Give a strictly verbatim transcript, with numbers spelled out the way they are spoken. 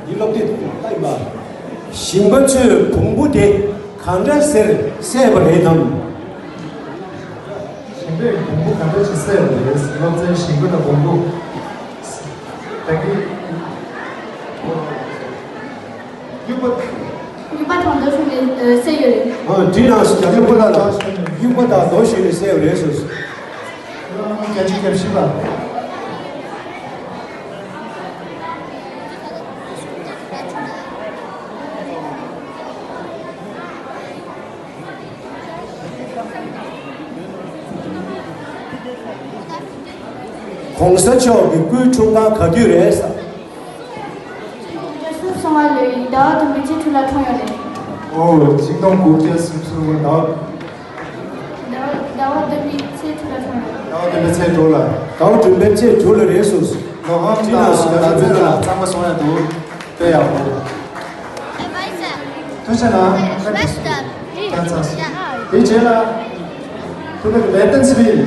འདི་སློབ་དེབ་ལྟ་ཡིན་པ། ཞིང་པ་ཚོས་བོང་བུ་དེ་གང་འདྲ་ཟེར་བསད་པ་རེད་དམ། ཞིང་པས་བོང་བུ་གང་འདྲ་ཞིག་བསད་པ་རེད། སློབ་ཚན་ཞིང་པ་དང་བོང་བུ། ད་གི་དབྱུག་པ། དབྱུག་པ་དང་རྡོ་ཞོན་ནས་བསད་ཡོད་རེད། ཨ་འདི་ནང་ཞིག་ཀྱང་དབྱུག་པ་དང་། དབྱུག་པ་དང་རྡོ་ཞོན་ནས་བསད་པ་རེད་ཟེར། བརྒྱད་ཅུ་གྱ་བཞི་པ། གོང་ས་མཆོག་གི་སྐུའི་འཁྲུངས་སྐར་ག་དུས་རེད་ཟེར། ཆིག་སྟོང་དགུ་བརྒྱ་སུམ་ཅུ་སོ་ལྔ་ལོའི་ཟླ་བ་བདུན་པའི་ཚེས་དྲུག་ལ་འཁྲུངས་ཡོད་རེད། ཨོ། ཆིག་སྟོང་དགུ་བརྒྱ་སུམ་ཅུ་སོ་ལྔ་ཟླ་བ། ཟླ་བ་ཟླ་བ་བདུན་པའི་ཚེས་དྲུག་ལ་འཁྲུངས་ཡོད་རེད། ཟླ་བ་བདུན་པའི་ཚེས་དྲུག་ལ། ཟླ་བ་བདུན་པའི་ཚེས་དྲུག་ལ་རེད་སོང་། ལོ་ཧོང་དང་ལ་ཚན་ལ་གཙང་མ་སོང་ཡ་འདུག་དཔེ་ཡག་པོ། ཐུགས་རྗེ་གནང་། ད་ཚར་སོང་། དེ་རྗེས་ལ་ཐུགས་ཁུར་ལེ་ཏན་སི་བིལ།